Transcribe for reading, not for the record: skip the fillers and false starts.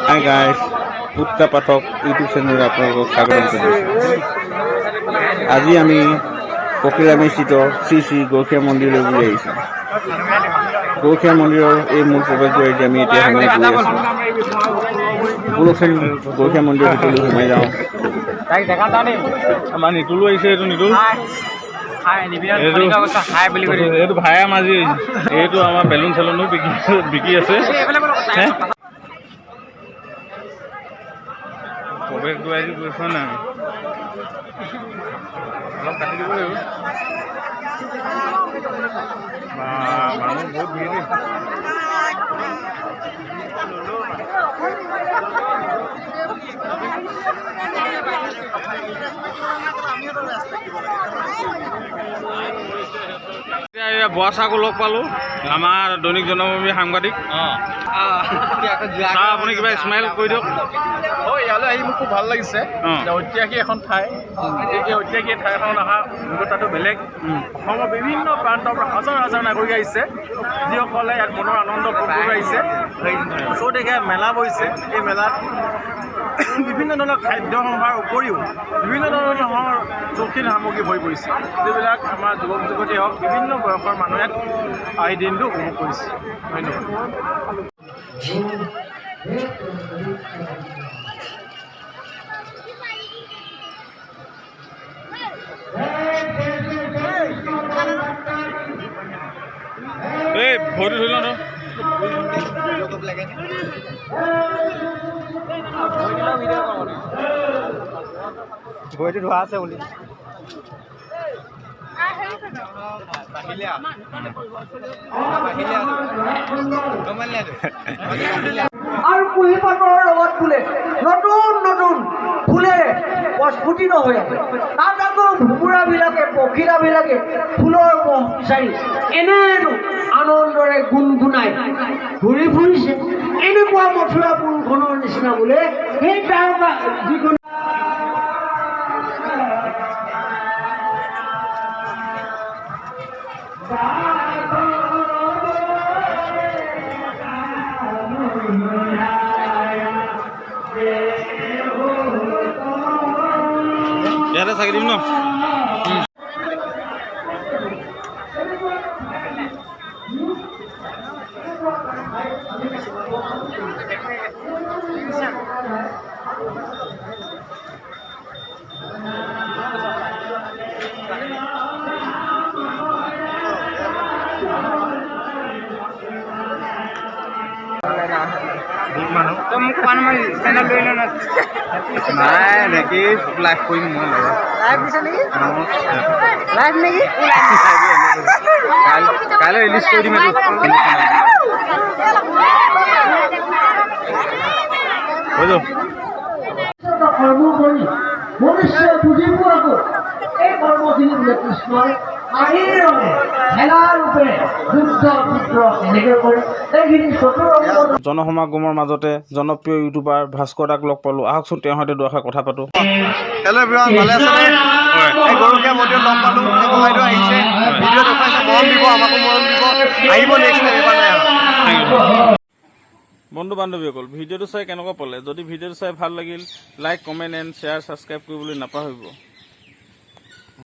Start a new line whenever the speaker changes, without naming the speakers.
Hi guys, পুটকা পাঠক YouTube চেনেলত আপোনালোকক স্বাগতম জনাইছোঁ। আজি আমি পখিলামিস্থিত শ্ৰী শ্ৰী গৰখীয়া মন্দিৰলৈ বুলি আহিছোঁ। গৰখীয়া মন্দিৰৰ এই মূল প্ৰৱেশদ্বাৰেদি আমি এতিয়া সোমাই গৈ আছোঁ। ব'লকচোন, গৰখীয়া মন্দিৰৰ ভিতৰলৈ সোমাই যাওঁ।
আমাৰ নিতুলো আহিছে। এইটো নিতুল, এইটো ভাইয়া মাজি। এইটো আমাৰ বেলুন চেলুনো বিকি বিকি আছে। হে? প্ৰৱেশ দুৱাৰেদি গৈছোঁ নাই আমি? অলপ কাটি দিব লাগিব। বা, মানুহ বহুত ভিৰ দেই। এতিয়া এয়া বৰা ছাৰকো লগ পালোঁ, আমাৰ দৈনিক জনমভূমি সাংবাদিক। ছাৰ, আপুনি কিবা স্মাইল কৰি দিয়ক।
হয়, ইয়ালৈ আহি মোক খুব ভাল লাগিছে। যে ঐতিহাসিক এখন ঠাই, এই ঐতিহাসিক ঠাইখনত অহা অভিজ্ঞতাটো বেলেগ। অসমৰ বিভিন্ন প্ৰান্তৰ পৰা হাজাৰ হাজাৰ নাগৰিক আহিছে, যিসকলে ইয়াত মনৰ আনন্দ উপভোগ কৰিব আহিছে। চৌদিশে মেলা বহিছে। এই মেলাত বিভিন্ন ধৰণৰ খাদ্য সম্ভাৰ উপৰিও বিভিন্ন ধৰণৰ চৌখিন সামগ্ৰী ভৰি পৰিছে, যিবিলাক আমাৰ যুৱক যুৱতীয়ে হওক, বিভিন্ন বয়সৰ মানুহে ইয়াত এই দিনটো উপভোগ কৰিছে। ধন্যবাদ।
এই ভৰিটো ধৰি লওঁ।
ভৰিটো ধোৱা আছে বুলি।
আৰু কুঁহিপাতৰ লগত বোলে নতুন নতুন ফুলেৰে প্ৰস্ফুটিত হৈ আছে। তাত আকৌ ভোমোৰাবিলাকে, পখিলাবিলাকে ফুলৰ মহ বিচাৰি এনেনো আনন্দৰে গুণগুণাই ঘূৰি ফুৰিছে। এনেকুৱা মথুৰাপুৰখনৰ নিচিনা বোলে সেই তাৰকা যিখন
ইয়াতে চাকি দিম ন? নাই নেকি, লাইভ কৰিম মই।
লাইভ দিছে নেকি? লাইভ নেকি?
কাইলৈ ৰিলিজ কৰি দিম এইটো। হৈ যাব।
কৰ্ম কৰি মনুষ্যই বুজি পোৱাকৈ এই কৰ্মখিনি বোলে কৃষ্ণই হাঁহিৰ ৰঙে খেলা ৰূপেৰে যুদ্ধ বিগ্ৰহ কেনেকৈ কৰে, এইখিনি চতুৰংগ
জনসমাগমৰ মাজতে জনপ্ৰিয় ইউটিউবাৰ ভাস্কৰ দাক লগ পালোঁ। আহকচোন, তেওঁৰ সৈতে দুআষাৰ কথা পাতোঁ।
হেল্ল' এভৰিৱান, ভালে আছেনে? এই গৰখীয়া মন্দিৰত লগ পালোঁ। এই ককাইদেউ আহিছে, ভিডিঅ' দেখুৱাইছে। মৰম দিব, আমাকো মৰম দিব। আহিব নেক্সট টাইম, এবাৰ নাই অহা।
বন্ধু বান্ধৱীসকল, ভিডিঅ'টো চাই কেনেকুৱা পালে? যদি ভিডিঅ'টো চাই ভাল লাগিল, like, comment and share, subscribe কৰিবলৈ নাপাহৰিব।